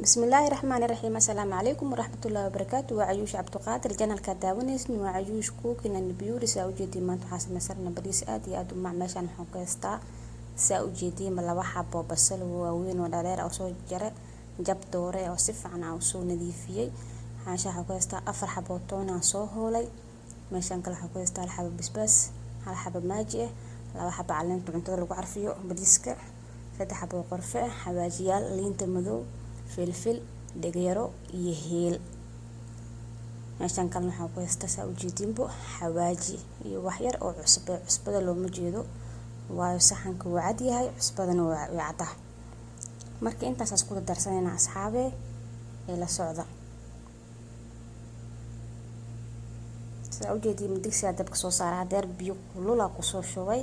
Bismillaahi raxmaani raxiim. Assalaamu calaykum waraxmatullaahi wabarakaatu. Waa Cayuush Cabdiqaadir, channelka daawanaysin waa Cayuush Cooking and Beauty. Saa ujeediin, maanta waxaan sameysana bariis aad iyo aad u mac. Meeshaan waxaan ku haystaa, saa ujeediinba, laba xabo basal waaweyn oo dhaadheer oo soo jare, jab doore oo si fiican aan usoo nadiifiyey. Meeshaan waxaan ku haystaa afar xabo toon aan soo hoolay. Meeshaan kale waxaan ku haystaa hal xabo basbaas, hal xabo Maggi ah, laba xabo caleenta cuntada lagu carfiyo bariiska, saddex xabo qorfe ah, xawaajiyaal, liinta madow, filfil, dhegyaro iyo heel. Meeshaan kalena waxaan ku haystaa, saa ujeediinbo, xawaaji iyo wax yar oo cusbo. Cusbada looma jeedo, waayo saxanka wuu cad yahay, cusbadana way caddahay. Marka intaasaas ku darsanayna, asxaabe, ee la socda. Saa ujeediin, digsigaa dabka soo saara, hadeer biyo kulula kusoo shubay.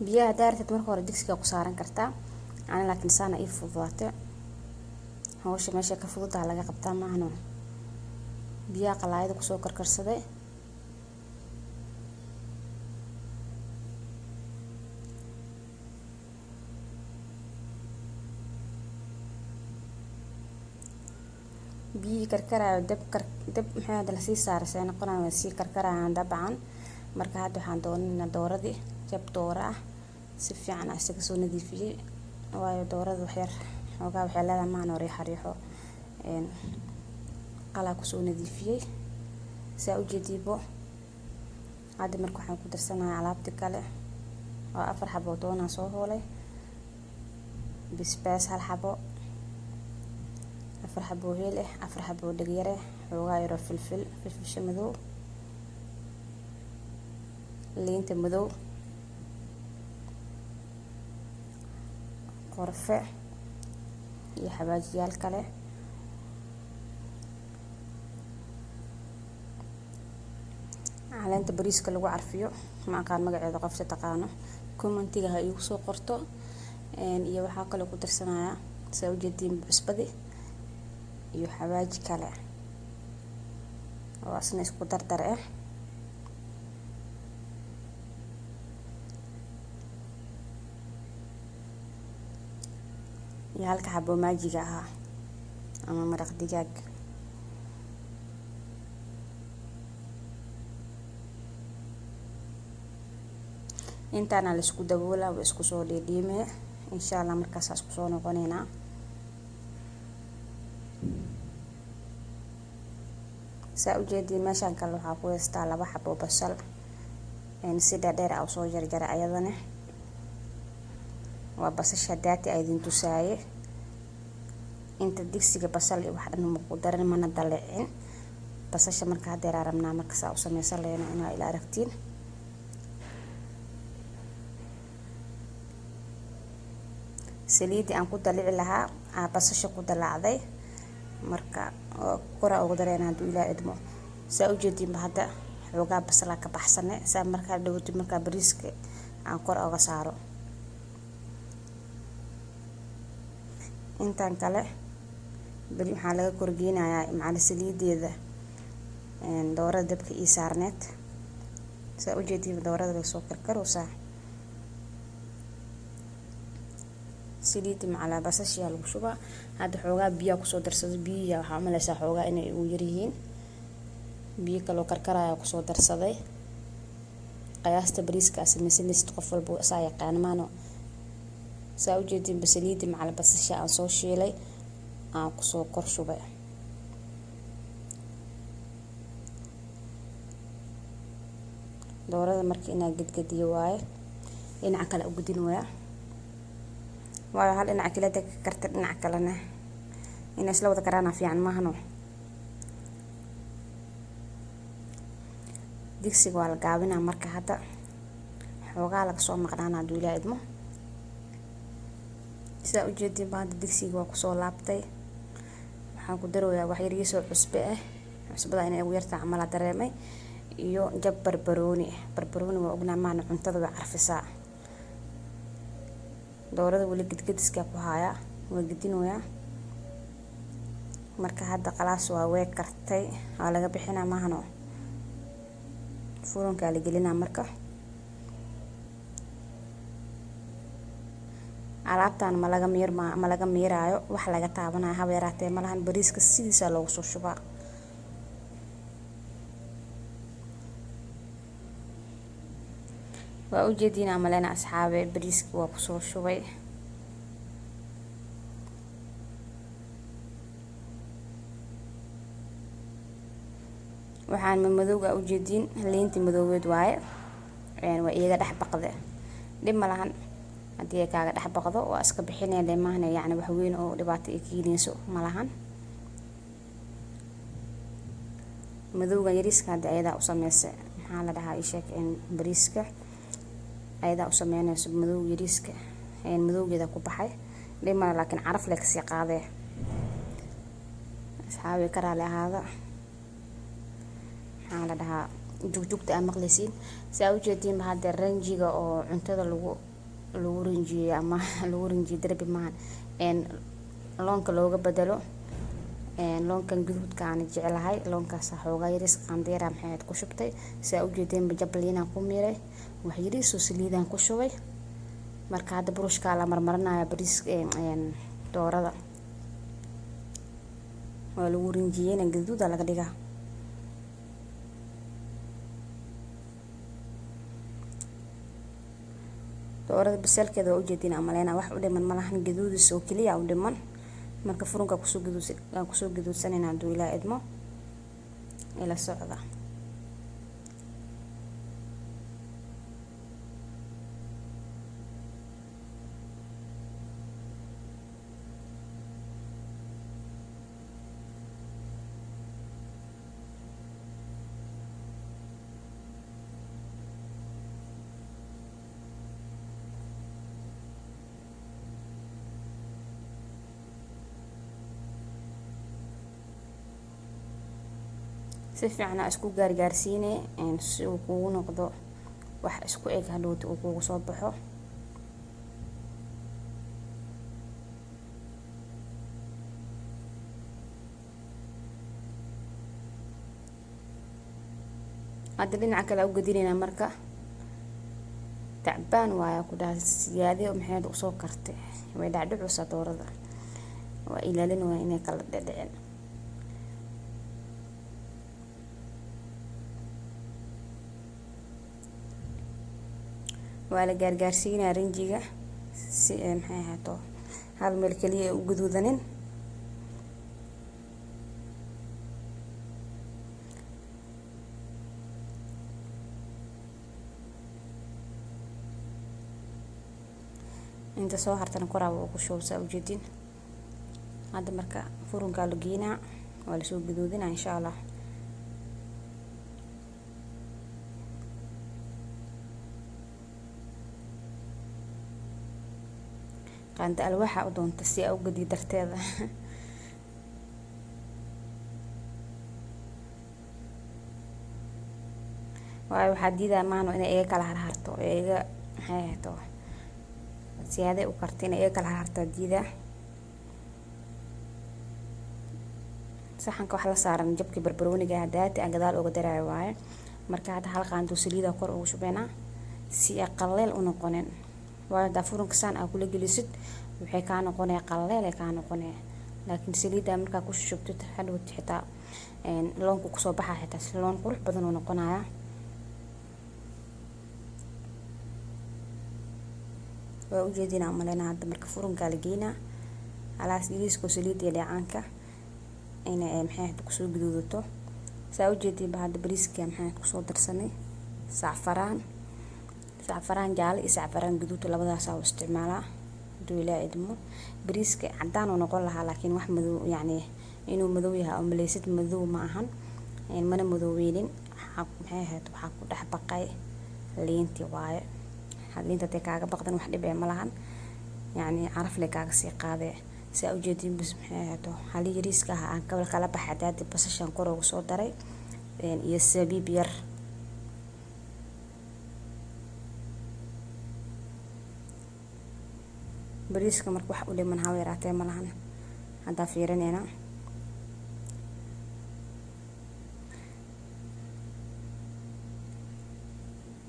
Biyaha haddaa rabtid, marka hore digsigaa ku saaran kartaa ani, laakiin saana ii fududaatay hawsha. Meesha ka fududaha laga qabtaa maahno. Biyaha qalaayada kusoo karkarsaday. Biyihii karkaraayo dab kar dab maxay hadda lasii saaray, see noqonaya? Way sii karkarayaan dabcan. Marka hadda waxaan doonaynaa dooradii, jab dooro ah, si fiican aan isaga soo nadiifiyey, waayo doorada waxyar xoogaa waxay leedahay maano riixo riixo qalaa kusoo nadiifiyey, saa ujeediibo. Hadda marka waxaan ku darsanayaa alaabtii kale oo afar xabo doonaa soo hoolay, basbaas hal xabo, afar xabo heel ah, afar xabo dhegyare, xoogaa yaroo filfil, filfilsha madow, liinta madow, qorfe iyo xawaajiyaal kale. Caleenta bariiska lagu carfiyo, ma aqaan magaceeda, qofta taqaano commentiga ha iigu soo qorto. Iyo waxaa kaloo ku darsanayaa, saa ujeediin, cusbadi iyo xawaaji kale oo asna isku dardar ah iyo halka xabo Maggiga ahaa ama maraq digaag. Intaana la isku daboolaa, waa isku soo dhiidhiimee insha Allah. Markaasaa isku soo noqoneynaa. Saa ujeediin, meeshaan kale waxaa ku haystaa laba xabo basal si dhaadheer ah usoo jarjaray. Ayadana waa basasha daati a idin tusaaye. Inta digsiga basal iyo wax dhan maku darin, mana dalicin basasha. Marka hadeeraa rabnaa marka saa u sameysan lehna inaa ila aragtiin. Saliidii aan ku dalici lahaa aa basasha ku dalacday, marka koraa ugu dareyna hadduu Ilaah idmo. Saa ujeediinba, hadda xoogaa basalaa ka baxsane, saa markaa dhawatid markaa bariiska aan kor oga saaro. Intaan kale beri waxaa laga korgeynayaa macala saliideeda doorada dabka ii saarneed. Saa ujeediinba, doorada way soo karkaraysaa. Saliidi macalaa basashiyaa lagu shubaa. Hadda xoogaa biyaa kusoo darsaday. Biyihi waxaa umaleysaa xoogaa inay ugu yaryihiin, biyo kaloo karkaraya kusoo darsaday. Qiyaasta bariiska aa sameysanaysid qof walba saa yaqaan maano. Saa ujeediinba, saliidi macala basasha aan soo shiilay aan kusoo kor shubay. Doorada marka inaa gedgediyo waaye, dhinaca kale u gudin waaya, waayo hal dhinaca kale degi karta, dhinaca kalena inay isla wada karaana fiican maahano. Digsiga waa la gaabinaa. Marka hadda xoogaa laga soo maqnaana hadduu Ilaah idmo. Sidaa ujeediinba, hadda digsiga waa kusoo laabtay. Waxaan ku daroyaa wax yariisoo cusbe ah. Cusbada inay ugu yartaa camalaa dareemay, iyo jab barbarooni. Barbarooni waa ognaa maana, cuntada way carfisaa. Doorada weli gedgediskaa ku hayaa, waa gedinoyaa. Marka hadda qalaas waa way kartay, waa laga bixinaa maahano, furankaa la gelinaa. Marka alaabtan ma laga miir, ma laga miiraayo, wax laga taabanayo haba yaraatee malahan. Bariiska sidiisaa loogu soo shubaa. Waa ujeediin amalena asxaabe, bariiska waa kusoo shubay. Waxaan madowga ujeediin liintii madoobeed waaye, waa iyaga dhex baqde. Dhib ma lahan haddii ay kaaga dhex baqdo, waa iska bixinaya leemahana, yacni wax weyn oo dhibaato ay keenayso ma lahan. Madowga yariiska hadda ayadaa u sameysay, maxaa la dhahaa, ii sheeg, bariiska ayadaa u sameynayso madow yariiska, madowgeeda ku baxay. Dhib male, laakiin caraf le kasii qaadee. Asxaabi, ka raali ahaada, maxaa la dhahaa, jugjugta aa maqlaysiin. Si aa ujeediinba hadda ranjiga oo cuntada lagu rinjiyey ama lagu rinjiyey darbi maahan, loonka looga bedelo loonkan guduudka aan jeclahay, loonkaas xoogaa yariis qaandeera maxay ahayd ku shubtay. Si aa ujeedeenba jab liinaan ku miiray, wax yariis oo saliidaan ku shubay. Marka hadda burushkaa la marmarinaya bariis doorada waa lagu rinjiyeyna, gaduuda laga dhigaa. Doorada bisalkeeda waa ujeedin amaleyna, wax u dhiman malahan, gaduudis oo keliya u dhiman. Marka furunka kusoo gaduudsan, kusoo gaduudsanayna hadduu Ilaa idmo, ila socda. Si fiican aa isku gaargaarsiine si uu kugu noqdo wax isku eg, hadhowta uu kugu soo baxo. Hadda dhinaca kale u gadinaynaa. Marka tacbaan waaya ku dhaha, siyaade maxayd usoo kartay, way dhacdhicusaa doorada, waa ilaalin, waa inay kala dhedhicin. Waa la gaargaarsiinaa rinjiga si ay maxay ahaato hal meel keliya u guduudanin. Inta soo hartana koraaba uu ku shubsaa ujeedin. Hadda marka furunkaa la geynaa, waa lasoo gaduudinaa insha Allah. Qaanda alwaaxa u doonta si aa u gadiyo darteeda. Waayo waxaa diidaa maano inay iga kala harharto, ee iga maxay ahayto siyaade u karta, inay iga kala harhartaa diidaa. Saxanka wax la saaran jabkii barbarooniga ah daati aan gadaal uga daraayo waaye. Marka hadda hal qaando saliida kor ugu shubeynaa si ay qaleel u noqonin, waayo haddaa furunka saan aa kula gelisid waxay kaa noqonaya qaleel ay kaa noqonaya. Laakiin saliidda markaa ku shubtid, hadhowt xitaa loonku kusoo baxaa, xitaa si loon qurux badan uu noqonayaa. Waa ujeedinaa umaleynaa. Hadda marka furunkaa la geynaa, halaas yariiskoo saliidda iyo dheecaanka inay maxay ahayd kusoo gaduudato. Saa ujeediinba hadda bariiska maxay kusoo darsanay sacfaraan, sacfaraan jaale iyo sacfaraan gaduud, labadaasaa u isticmaalaa. Hadduu Ilaa idmo bariiska cadaan uu noqon lahaa, laakiin wax madow, yacni inuu madow yahay oo maleysid, madow ma ahan, mana madooweynin. Waxaa maxay ahayd waxaa ku dhex baqay liintii waaye. Liinta hadday kaaga baqdan wax dhib eh ma lahan, yacni caraf le kaaga sii qaadee. Saa ujeediin bas maxay ahayd hali yariiska ah aan kala baxay hadaadi, basashan kor ugu soo daray iyo sabiib yar. Bariiska marka wax u dhiman haba yaraatee ma lahan, haddaa fiirinayna.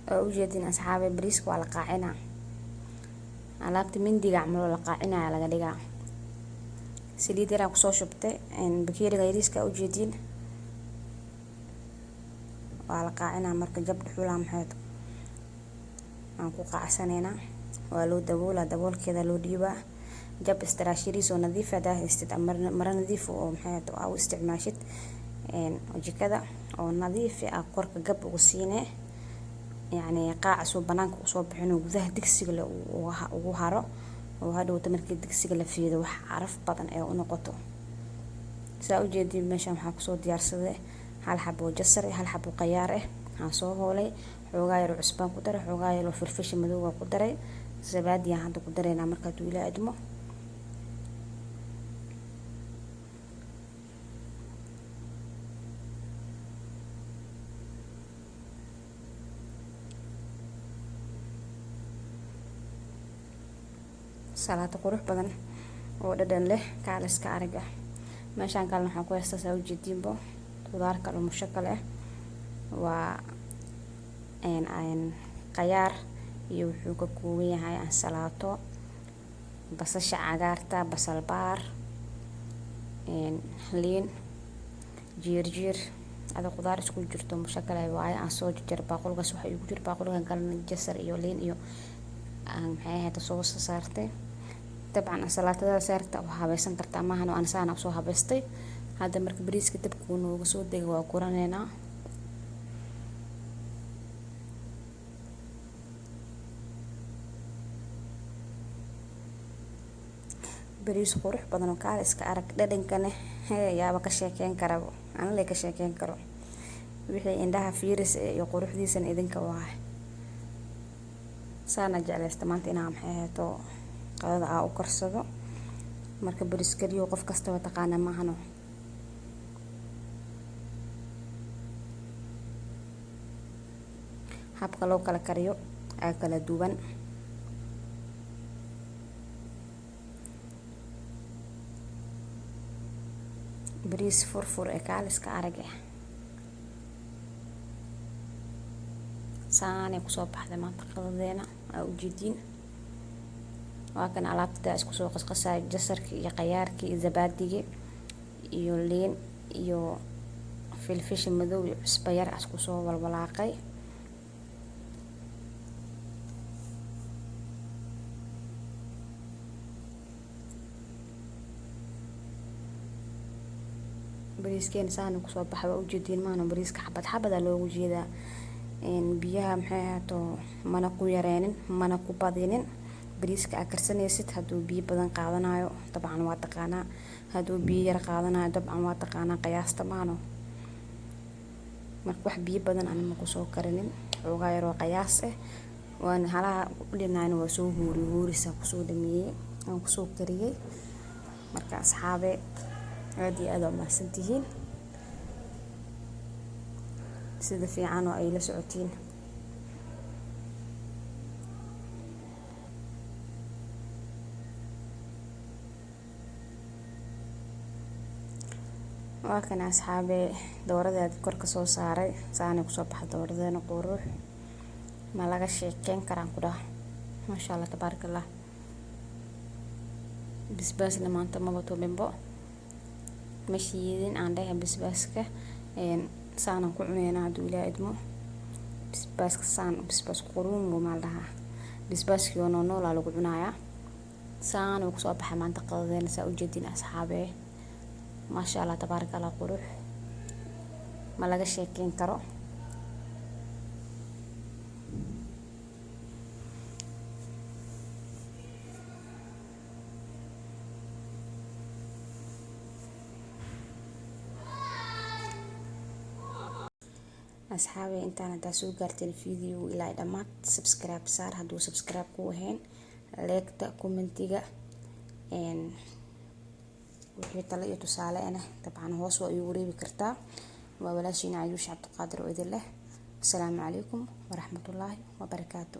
Waa ujeedin asxaabe, bariiska waa la qaacinaa, alaabta mindiga camal oo la qaacinaya laga dhigaa. Saliid yaraan kusoo shubtay bakeeriga yariiska, ujeediin. Waa la qaacinaa marka, jab dhuxulaa maxayd aan ku qaacsanaynaa. Waa loo daboolaa, daboolkeeda loo dhiibaa. Jab istirash yariis oo nadiif hadaa haystid ama maro nadiif oo maxayd aa u isticmaashid jikada oo nadiif ah, korka gab ugu siine, yacni qaaca soo banaanka usoo bixin oo gudaha digsiga le ugu haro, oo hadhowta markii digsiga la fiido wax caraf badan ee u noqoto. Saa ujeediin, meeshan waxaa kusoo diyaarsaday hal xabo jasar ah, hal xabo qayaar ah aan soo hoolay, xoogaa yar oo cusbaan ku daray, xoogaa yar oo filfisha madowga ku daray, zabaadiyaan hadda ku daraynaa marka hadduu Ilaa idmo. Salaato qurux badan oo dhadhan leh, kaaliska arag ah. Meeshaan kalena waxaan ku haystaa, saa ujeediinbo, qudaar kale oo mushakal ah. Waa qayaar iyo wuxuu ka kooban yahay ansalaato, basasha cagaarta, basal baar, liin, jiirjiir, ada qudaar isku jirto mushakal waaye. Aan soo jarjar baaqulkaas waxa igu jira. Baaqulkan kalena jasar iyo liin iyo aan maxay ahayd soo saartay. Dabcan ansalaatada saarta waa habaysan kartaa, maahan aan saana usoo habaystay. Hadda marka bariiska dabka uu nooga soo degay, waa guraneynaa. Bariis qurux badan oo kaal iska arag, dhadhankana hee yaaba ka sheekeyn karaba, anale ka sheekeyn karo. Wixii indhaha fiiris iyo quruxdiisana idinka waahay. Saana jeclaysta maanta inaa maxay ahayto qadada aa u karsado. Marka bariis kariyo qof kastaba taqaana, maahano? Habka loo kala kariyo aa kala duwan. Bariis furfur ee kaaliska arag eh saanay kusoo baxday maanta qadadeena, aa ujeediin. Waa kan alaabta isku soo qasqasaayo, jasarkii iyo qayaarkii iyo zabaadigii iyo liin iyo filfisha madow iyo cusbo yar isku soo walwalaaqay. Bariiskeena saana kusoo baxay, waa ujeediin, maana? Bariiska xabad xabadaa loogu jeedaa. Biyaha maxay ahaato mana ku yareenin mana ku badinin. Bariiska aa karsanaysid hadduu biyo badan qaadanayo, dabcan waa taqaanaa. Hadduu biyo yar qaadanayo, dabcan waa taqaanaa qiyaasta, maano? Marka wax biyo badan anima kusoo karinin, xoogaa yaroo qiyaas ah waana. Halaha u dhinayna waa soo huuri huurisa kusoo dhameeyey, aan kusoo kariyey. Marka asxaabe, aad iyo aad waa mahadsantihiin sida fiican oo ay la socotiin. Waa kana asxaabe, dooradeed kor ka soo saaray, saanay kusoo baxa dooradeena. Qurux ma laga sheekeyn karaan ku dhaha, maasha Allah, tabaaraka Allah. Basbaasna maanta maba tubinbo, ma shiidin aan dhahe. Basbaaska saanaan ku cuneynaa hadduu Ilaah idmo. Basbaaska saan, basbaas quruun maa la dhahaa, basbaaskii oo noolnoolaa lagu cunayaa. Saan uu kusoo baxay maanta qadadeena, saa ujeedin asxaabee, maasha Allah, tabaaraka Allah. Qurux ma laga sheekeyn karo. Asxaabey, intaan haddaa soo gaarteen video ilaa dhammaad, subscribe saar hadduu subscribe ku ahayn, like-ta, comment-iga, wixii talo iyo tusaale ana dabcan hoos waa iigu reebi kartaa. Waa walaashiina Cayuush Cabdiqaadir oo idin leh asalaamu calaykum waraxmatullaahi wabarakaatu.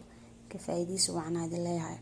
Ka faa'iidaysi wacnaa idin leeyahay.